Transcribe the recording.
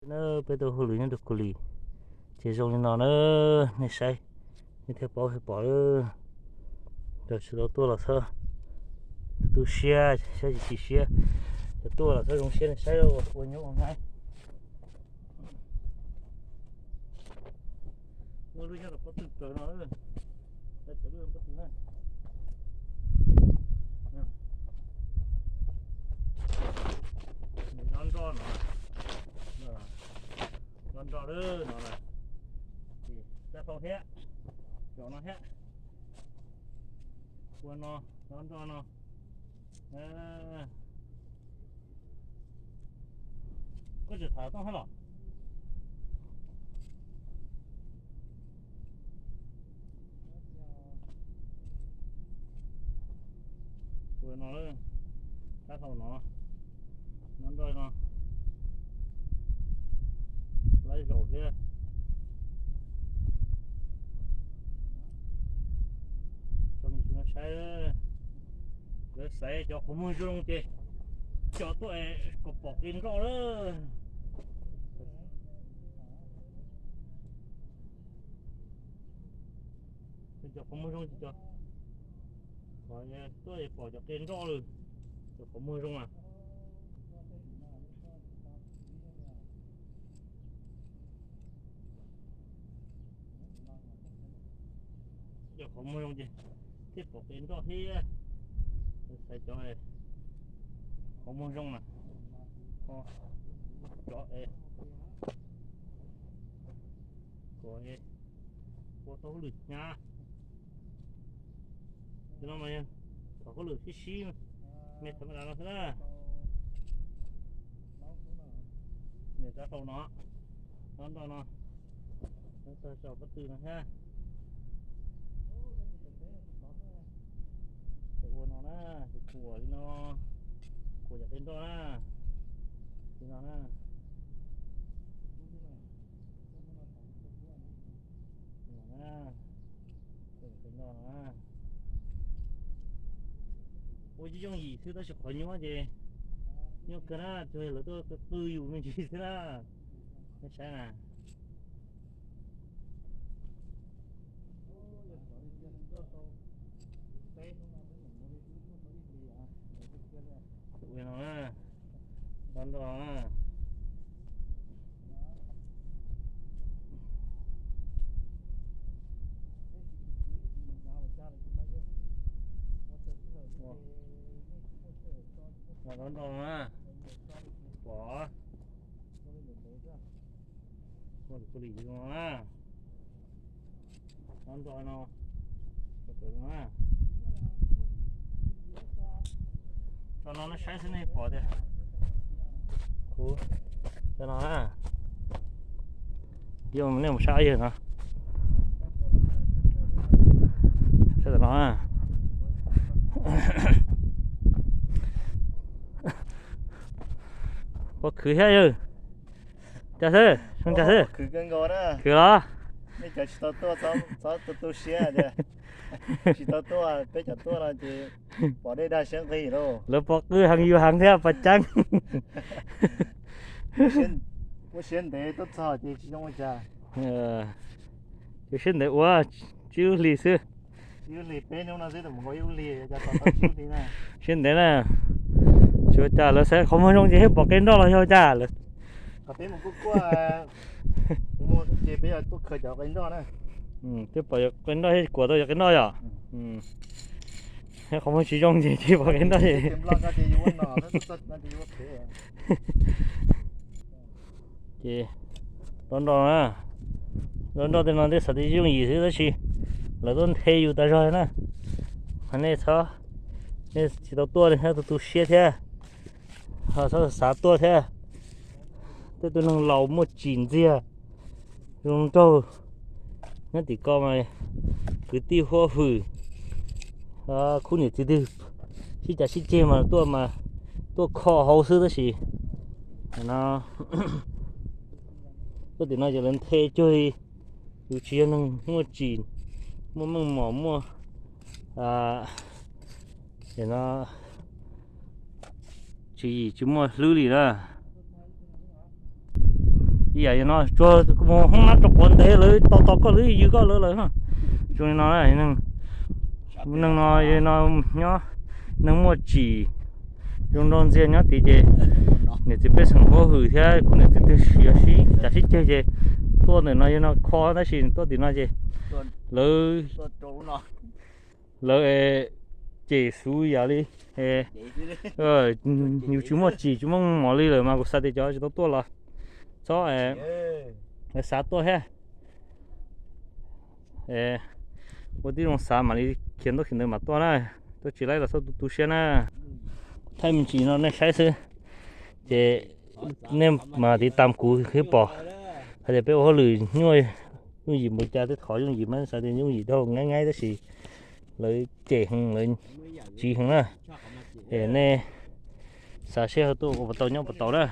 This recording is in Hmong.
Na, peb tau hauj lwm nyob rau Kuj Lim, ces zoo li no na, nej saib, nej thiaj paub thiaj pom lawm. Cov tsis tau tuaj los txhob tu tu siab, saib tsis chim siab, cov tuaj los txhob zoo siab, nej saib ua nyuj ua nqaij. Muaj lub nyob rau pob tw kawg no, cov lub pob tw na. Nroj nroj no, nroj nroj lawm no na, ces rab hlau thiab, cov no thiab, ua no, nroj nroj no. Koj tseem tham tau hab los? Ua no, rab hlau no, nroj nroj no, laib zaum thiab. Tso mej no saib, lawv xaiv cov qhov muag zoo ces cov tuaj kom pom qe nroj lawm. Cov qhov muag zoo ces cov tuaj pom cov qe nroj lawm, cov qhov muag zoo na. Cov qhov muag zoo ces thiaj pom qe nroj thiab. Xaiv cov qhov muag zoo na, cov kom ua tau hauj lwm hnyav. Cov no mas yog thov hauj lwm sib sib, me thaum me dav no xwb na. Niam rab hlau no, nroj nroj no, tag tso pob tw no thiab. Ua no na, kuam li no, kuam cov qe nroj na, li no na. Ua yooj yim xwb tab sis qhov nyuaj ces nyuaj kawg na, tsuas yog lawv tuaj qw yus me ntsis xwb na. Nej saib na. Ua no na, nroj nroj na. Nroj nroj na, pom. Nroj nroj no, tso no nej saib xwb nej pom tias, kuv, tso no na, yog nej mus saib yawg no, saib no. Puas khwv thiab yawg? Cas xwb, zoo cas xwb? Khwv los? Nej cov tsis tau tuaj txhob tu tu siab tias tsis tau tuaj, peb cov tuaj no ces pom dej dag siab nqig lauj. Lawv pom qw heev yus heev thiab pas ceeb. Muab siab ntev tuaj txog ces tsis zoo ua cas. Yus siab ntev ua, tsib lub hlis xwb. Tsib lub hlis, peb hnub no xwb, mus nkaus ib lub hlis, cas tau tsib lub hlis na. Siab ntev na. Tsis ua cas, lawv xaiv qhov muag zoo ces thiaj pom qe nroj los yog cas lawm. Qhov peb mus kuaj kuaj, ces peb yog tuaj khaws cov qe nroj na. Thiaj pom qe nroj thiab kuam tau cov qe nroj yom. Qhov muag tsis zoo ces tsis pom qe nroj ces. Ces nroj nroj na, nroj nroj tej no tej xav tias yooj yim xwb tab sis lawv tuaj nthe yus tas zog na. Mas nej txhob, nej tsis tau tuaj nej txhob tu tu siab thiab, ho txhob xav tuaj thiab. Tej tug neeg laus muaj tsim ntxiag zoo nraug nyob tim ko mas kwv tij huab hwm, khub niam txiv twg sib cav sib ceg mas tuaj mas tuaj kho hauv xwb tab sis no tuaj tim no ces lawv nthe cuag li yus tsis yog neeg muaj tsim, muaj meej mom, muaj, no, tswv yim tsis muaj hlwb li na. Ib yam no tsuag mus hoob nab rau quav ntev lawv tos tos koj lawv ywg koj lawv lawm. Zoo li no, neeg no no nyob, neeg muaj tsim zoo nraug ntxiag nyob tid ces niam txiv pej xeem huab hwm thiab kuv niam txiv twg yog sib cav sib ceg ces tuaj ntawm no yog no kho tab sis tuaj tim no ces lawv, lawv cem xwb yam li yus tsis muaj tsim tsis muaj mos li lawm mas kuv xav tias cov tsis tau tuaj los txhob xav tuaj thiab. Ua tib zoo xav mam li khiav ntuj khiav ntawd mam tuaj na. Tuaj tsis laib los txhob tu tu siab na. Thaij me ntsis no nej saib xwb ces nej mas tiv tam kuv thiaj pom hais tias peb ua hauj lwm nyuaj yooj yim npaum cas, tej qhov yooj yim mas xav tias yooj yim dhau ngai ngai tab sis lawv cem heev lawv tsiv heev na. Es nej xav seb ho tuaj ua puas tau nyob puas tau na.